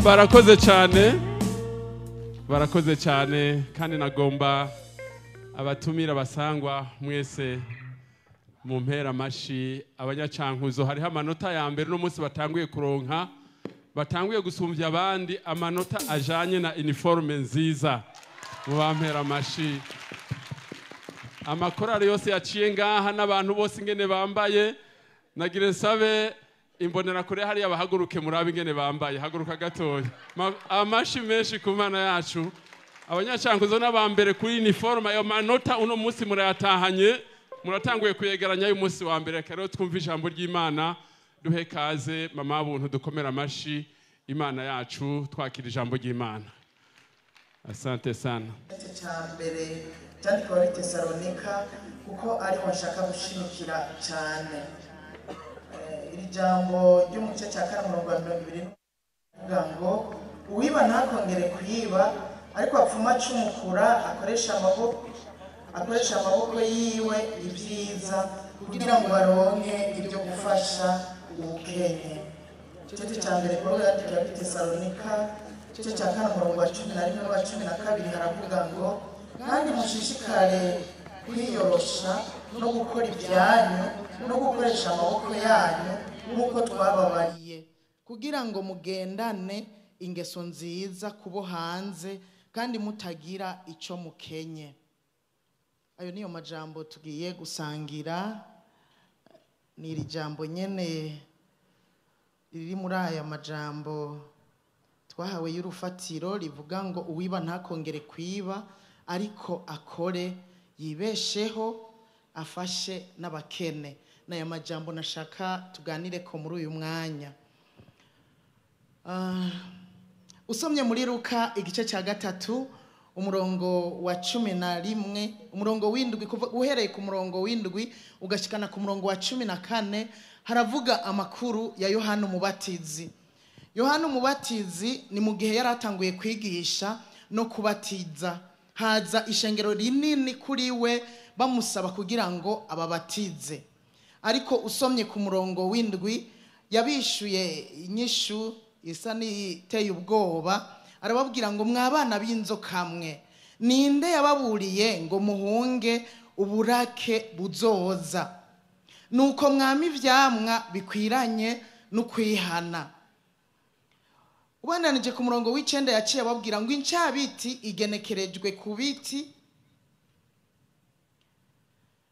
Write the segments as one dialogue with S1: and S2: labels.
S1: Barakoze cyane, barakoze cyane. Kandi nagomba abatumira basangwa mwese mu mpera amashi abanyacankuzo. Hariho amanota ya mbere uno munsi batanguye kuronka, batanguye gusumbya abandi amanota ajanye na uniforme nziza. Mu bampera amashi amakorari yose yaciye ngaha n'abantu bose ingene bambaye. Nagire nsabe imbonerakure hariya bahaguruke, murabe ingene bambaye. Haguruka gatoya. Amashi menshi ku Mana yacu. Abanyacankuzo n'abambere kuri uniforme. Ayo manota uno munsi murayatahanye, muratanguye kuyegeranya y'umunsi wa mbere. Reka rero twumve ijambo ry'Imana, duhe kaze mama buntu, dukomera amashi Imana yacu, twakira ijambo ry'Imana. Asante sana.
S2: Igice cya mbere cyandikiwe Abitesalonika, kuko ariho nshaka gushimikira cyane. Iri jambo ryo mu gice cya 4, umurongo wa 20, rivuga ngo: "Uwiba ntakongere kwiba, ariko apfuma acumukura, akoresha amaboko yiwe ibyiza, kugira ngo baronke ibyo gufasha ubukenye." Igice cya mbere Pawulo yandikiwe Abitesalonika, igice cya 4, umurongo wa 11 n'uwa 12, haravuga ngo: "Kandi mushishikare kwiyorosha no gukora ibyanyu no gukoresha amaboko yanyu nk'uko twababariye, kugira ngo mugendane ingeso nziza kubo hanze, kandi mutagira icyo mukenye." Ayo niyo majambo tugiye gusangira. Ni iri jambo nyene riri muri aya majambo twahawe y'urufatiro, rivuga ngo: "Uwiba ntakongere kwiba, ariko akore yibesheho, afashe n'abakene." N'aya majambo nashaka tuganire ko muri uyu mwanya. Usomye muri Luka igice cya 3, umurongo wa 11, umurongo w'indwi, kuva uhereye ku murongo w'indwi ugashikana ku murongo wa 14, haravuga amakuru ya Yohana Umubatizi. Yohana Umubatizi ni mu gihe yari atanguye kwigisha no kubatiza, haza ishengero rinini kuri we bamusaba kugira ngo ababatize. Ariko usomye ku murongo w'indwi, yabishuye inyishu isa n'iteye ubwoba. Arababwira ngo: "Mwabana b'inzoka mwe, ninde yababuriye ngo muhunge uburake buzoza? Nuko mwama ivyamwa bikwiranye n'ukwihana." Ubandanije ku murongo w'icenda, yaciye ababwira ngo: "Incabiti igenekerejwe ku biti,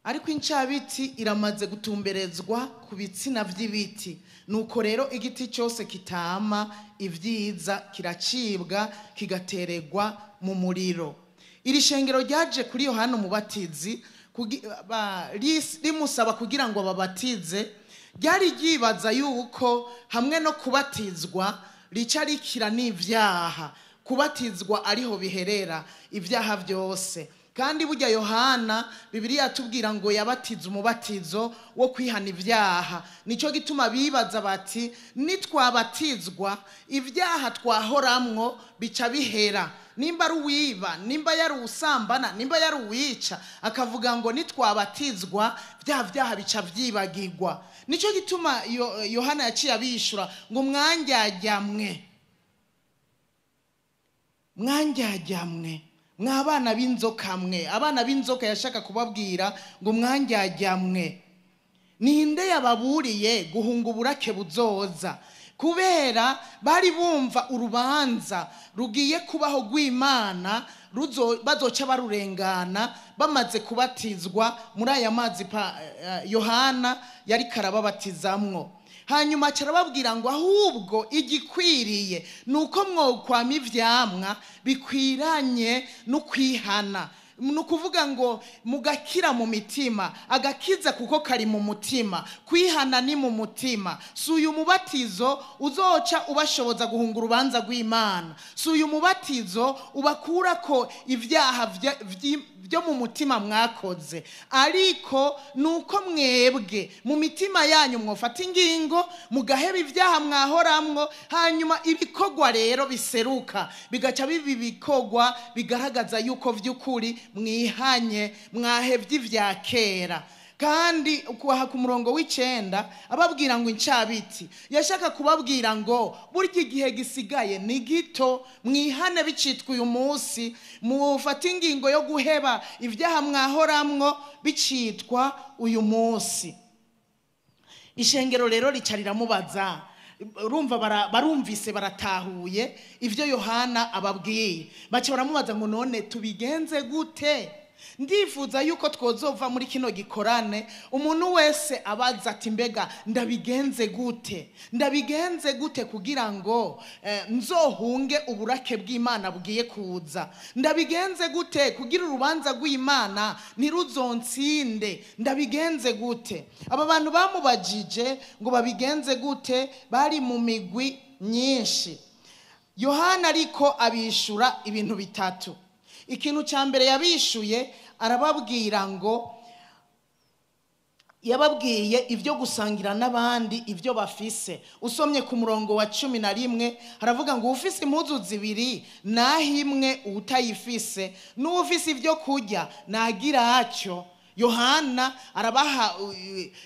S2: ariko incabiti iramaze gutumberezwa ku bitsina vy'ibiti. Nuko rero igiti cyose kitama ibyiza kiracibwa, kigateregwa mu muriro." Iri shengero ryaje kuri Yohana Umubatizi rimusaba kugira ngo babatize. Ryari ryibaza yuko hamwe no kubatizwa rica rikira n'ivyaha, kubatizwa ariho biherera ibyaha byose. Kandi burya Yohana, Bibiliya yatubwira ngo yabatiza umubatizo wo kwihana ibyaha. Nicyo gituma bibaza bati: "Nitwabatizwa, ibyaha twahoramwo bica bihera." Nimba ari uwiba, nimba yari usambana, nimba yari uwica, akavuga ngo: "Nitwabatizwa, bya byaha bica byibagirwa." Nicyo gituma Yohana yaciye abishura ngo: "Mwandyajyamwe, mwandyajyamwe, mwabana b'inzoka mwe." Abana b'inzoka, yashaka kubabwira ngo: "Mwandyajyamwe, ninde yababuriye guhunga uburake buzoza?" Kubera bari bumva urubanza rugiye kubaho rw'Imana bazoca barurengana bamaze kubatizwa muri aya mazi Yohana yari karababatizamwo. Hanyuma carababwira ngo: "Ahubwo igikwiriye ni uko mwokwama ivyamwa bikwiranye no kwihana." Ni ukuvuga ngo mugakira mu mitima, agakiza kuko kari mu mutima, kwihana ni mu mutima. Si uyu mubatizo uzoca ubashoboza guhunga urubanza rw'Imana, si uyu mubatizo ubakura ko ibyaha byo mu mutima mwakoze, ariko ni uko mwebwe mu mitima yanyu mwofata ingingo mugaheba ibyaha mwahoramwo. Hanyuma ibikorwa rero biseruka bigaca biba ibikorwa bigaragaza yuko vy'ukuri mwihanye, mwahevye ivya kera. Kandi kubaha ku murongo w'9 ababwira ngo incabiti, yashaka kubabwira ngo burya igihe gisigaye ni gito, mwihane bicitwa uyu munsi, mufate ingingo yo guheba ibyaha mwahoramwo bicitwa uyu munsi. Ishengero rero rica riramubaza, urumva barumvise baratahuye ivyo Yohana ababwiye, baca baramubaza ngo none tubigenze gute? Ndifuza yuko twozova muri kino gikorane umuntu wese abaza ati mbega ndabigenze gute, ndabigenze gute kugira ngo nzohunge uburake bw'Imana bugiye kuza, ndabigenze gute kugira urubanza rw'Imana ntiruzontsinde, ndabigenze gute? Aba bantu bamubajije ngo babigenze gute bari mu migwi myinshi. Yohana ariko abishura ibintu bitatu. Ikintu cya mbere yabishuye arababwira ngo yababwiye ibyo gusangira n'abandi ibyo bafise. Usomye ku murongo wa 11 haravuga ngo ufise impuzu zibiri naho imwe utayifise, n'ufise ibyo kurya nagira atyo. Yohana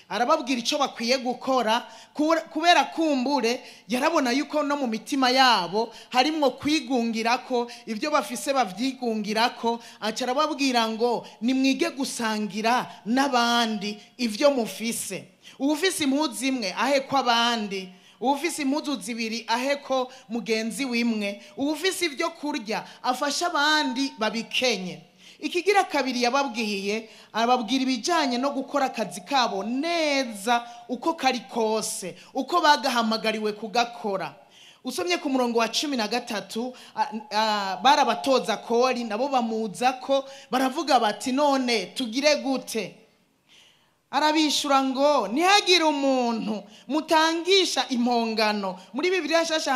S2: arababwira icyo bakwiye gukora, kubera kumbure yarabona yuko no mu mitima yabo harimwo kwigungirako ibyo bafise bavyigungirako, aca arababwira ngo nimwige gusangira n'abandi ibyo mufise. Uwufise impuzu imwe ahe ko abandi, uwufise impuzu zibiri ahe ko mugenzi wimwe, uwufise ibyo kurya afashe abandi babikenye. Ikigira kabiri yababwiye, arababwira ibijanye no gukora akazi kabo neza uko kari kose, uko bagahamagariwe kugakora. Usomye ku murongo wa 13 barabatoza kori nabo bamuza ko baravuga bati none tugire gute? Arabishura ngo ntihagire umuntu mutangisha impongano. Muri Bibiliya nshasha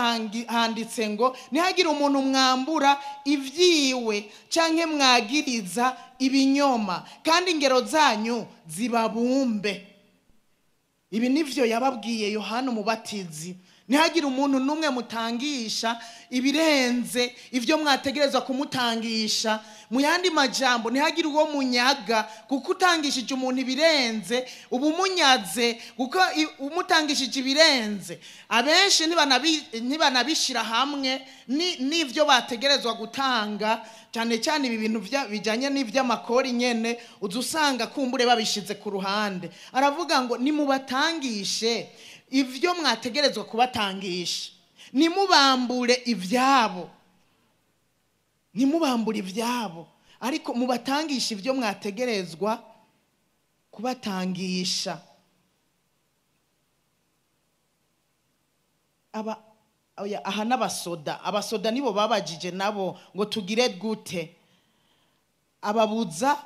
S2: handitse ngo ntihagire umuntu mwambura ivyiwe canke mwagiriza ibinyoma, kandi ingero zanyu zibabumbe. Ibi nivyo yababwiye Yohana Umubatizi. Ntihagire umuntu numwe mutangisha ibirenze ivyo mwategerezwa kumutangisha. Mu yandi majambo ntihagire uwo munyaga, kuko utangishije umuntu ibirenze ubu munyaze, kuko umutangishije ibirenze abenshi ntibanabishira hamwe n'ivyo bategerezwa gutanga. Cyane cyane ibi bintu bijanye n'ivy'amakori nyene uzusanga kumbure babishize ku ruhande. Aravuga ngo nimubatangishe ivyo mwategerezwa kubatangisha, nimubambure ivyabo, nimubambure ivyabo, ariko mubatangisha ivyo mwategerezwa kubatangisha. Aha n'abasoda, abasoda nibo babajije nabo ngo tugire gute? Ababuza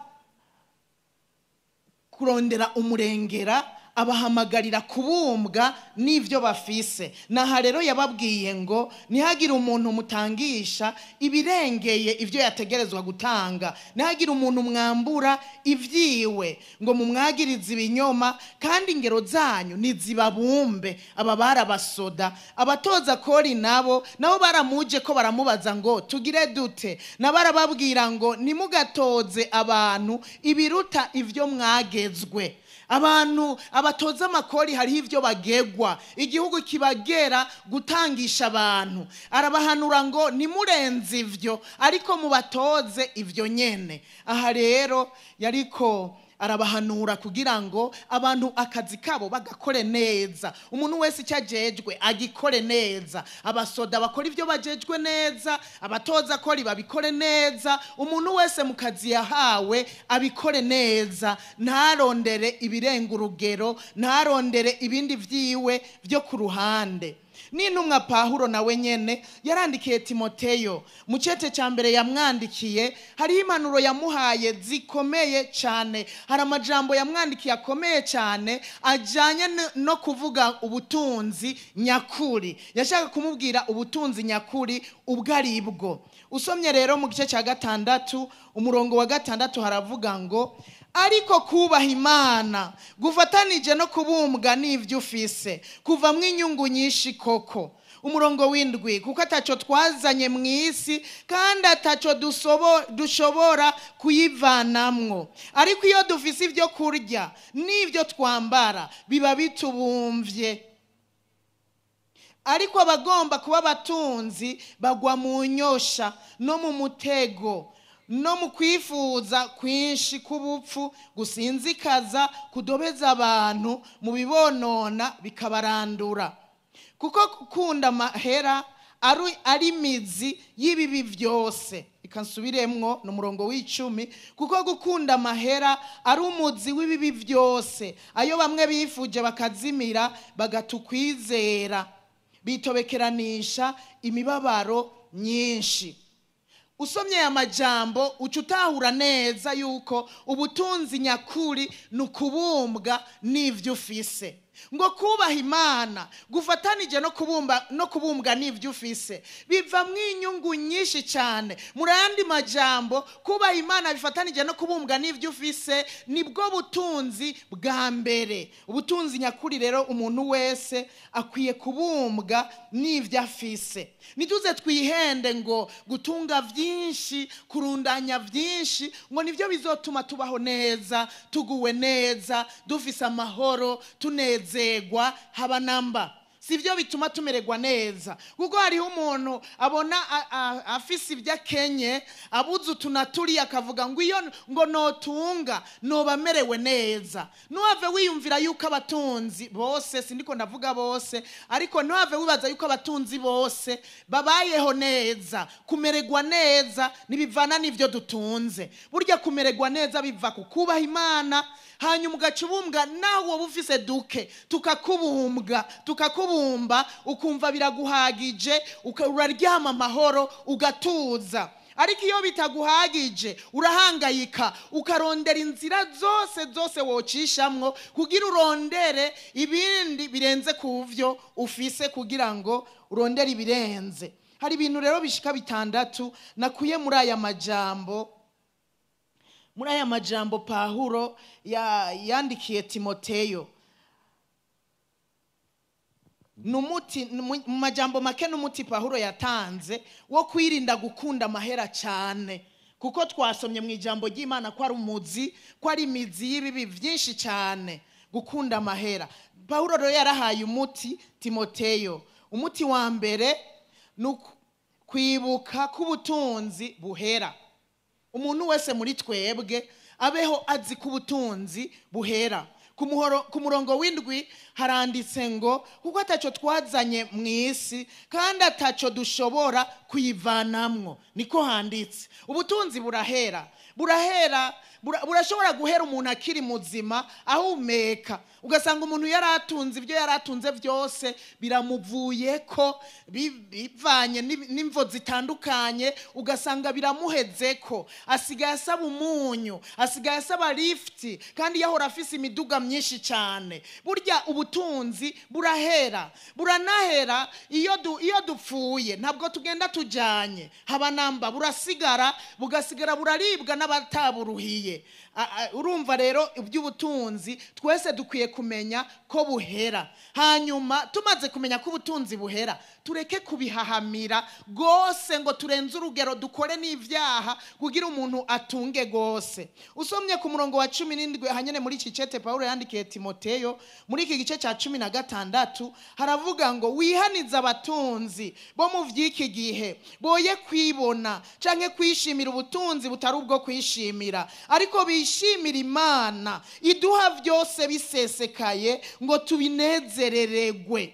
S2: kurondera umurengera, abahamagarira kubumbwa n'ivyo bafise. Naha rero yababwiye ngo ntihagire umuntu mutangisha ibirengeye ivyo yategerezwa gutanga, ntihagire umuntu mwambura ivyiwe ngo mumwagirize ibinyoma, kandi ingero zanyu nizibabumbe. Aba barabasoda. Abatoza kori nabo baramuje ko baramubaza ngo tugire dute? Nabarababwira ngo nimugatoze abantu ibiruta ivyo mwagezwe. Abantu abatoza amakori hariho ivyo bagegwa, igihugu kibagera gutangisha abantu. Arabahanura ngo nimurenze ivyo, ariko mubatoze ivyo nyene. Aha rero yariko arabahanura kugira ngo abantu akazi kabo bagakore neza, umuntu wese icyo ajejwe agikore neza. Abasoda bakora ivyo bajejwe neza, abatoza kori babikore neza, umuntu wese mu kazi yahawe abikore neza, ntarondere ibirenga urugero, ntarondere ibindi vyiwe vyo ku ruhande. N'intumwa Pawulo nawe nyene yarandikiye Timoteyo mu cete ca mbere yamwandikiye, hariho impanuro yamuhaye zikomeye cyane, hari amajambo yamwandikiye akomeye cyane ajanye no kuvuga ubutunzi nyakuri. Yashaka kumubwira ubutunzi nyakuri ubwo ari bwo. Usomye rero mu gice cya 6 umurongo wa 6 haravuga ngo Ariko kubaha Imana gufatanije no kubumbwa n'ivyo ufise kuvamwo inyungu nyinshi koko. Umurongo w'indwi, kuko ataco twazanye mu isi kandi ataco dushobora kuyivanamwo, ariko iyo dufise ibyo kurya n'ibyo twambara biba bitubumvye. Ariko abagomba kuba abatunzi bagwa mu nyosha no mu mutego no mu kwifuza kwinshi k'ubupfu gusinzikaza kudobeza abantu mu bibonona bikabarandura. Kuko gukunda amahera ari imizi y'ibibi byose. Ikansubiremwo ni umurongo w'icumi. Kuko gukunda amahera ari umuzi w'ibibi byose, ayo bamwe bifuje bakazimira bagatukwizera, bitobekeranisha imibabaro myinshi. Usomye aya majambo uca utahura neza yuko ubutunzi nyakuri ni ukubumbwa n'ivyo ufise. Ngo kubaha Imana gufatanije no kubumbwa n'ivyo ufise bivamwo inyungu nyinshi cyane. Muri ayandi majambo, kubaha Imana bifatanije no kubumbwa n'ivyo ufise nibwo butunzi bwa mbere. Ubutunzi nyakuri rero umuntu wese akwiye kubumbwa n'ivyo afise. Nituze twihende ngo gutunga vyinshi, kurundanya vyinshi ngo nivyo bizotuma tubaho neza, tuguwe neza, dufise amahoro, tunezerwa haba namba. Sivyo bituma tumererwa neza. Kuko hariho umuntu abona afise ibyo akenye, abuze utunaturi akavuga ngo iyo ngo notunga noba merewe neza. Ntuhave wiyumvira yuko abatunzi bose, sindiko ndavuga bose, ariko ntuhave wibaza yuko abatunzi bose babayeho neza. Kumererwa neza ntibivana n'ivyo dutunze. Burya kumererwa neza biva ku kubaha Imana, hanyuma ugaca ubumbwa nawe woba ufise duke, tukakubumbwa, tukakubumba, ukumva biraguhagije, uraryama amahoro, ugatuza. Ariko iyo bitaguhagije urahangayika, ukarondera inzira zose zose wocishamwo kugira urondere ibindi birenze kuvyo ufise, kugira ngo urondere ibirenze. Hari ibintu rero bishika bitandatu nakuye muri aya majambo. Muri aya majambo Pawulo yandikiye Timoteyo. Numuti mu majambo make n'umuti Pawulo yatanze wo kwirinda gukunda amahera cyane, kuko twasomye mu ijambo ry'Imana ko ari umuzi, ko ari imizi y'ibibi byinshi cyane gukunda amahera. Pawulo rero yarahaye umuti Timoteyo. Umuti wa mbere ni kwibuka ko ubutunzi buhera. Umuntu wese muri twebwe abeho azi ko ubutunzi buhera. Ku murongo w'indwi haranditse ngo kuko ataco twazanye mu isi kandi ataco dushobora kuyivanamwo. Niko handitse. Ubutunzi burahera, burahera, burashobora guhera umuntu akiri muzima ahumeka, ugasanga umuntu yaratunze ibyo yaratunze byose biramuvuyeko, bivanye n'imvo zitandukanye, ugasanga biramuhezeko, asigaye asaba umunyu, asigaye asaba lift, kandi yahora afise imiduga myinshi cyane. Burya ubutunzi burahera, buranahera iyo dupfuye ntabwo tugenda tujanye, haba namba, burasigara, bugasigara buraribwa n'abataburuhiye. Urumva rero iby'ubutunzi twese dukwiye kumenya ko buhera. Hanyuma tumaze kumenya ko ubutunzi buhera, tureke kubihahamira gose ngo turenze urugero dukore n'ivyaha kugira umuntu atunge gose. Usomye ku murongo wa 17 hanyene muri iki cete Paulo yandikiye Timoteyo muri iki gice ca 16 haravuga ngo wihanize abatunzi bo mu vy'iki gihe boye kwibona canke kwishimira ubutunzi butari ubwo kwishimira, ariko bishimira Imana iduha vyose bisesekaye ngo tubinezerererwe.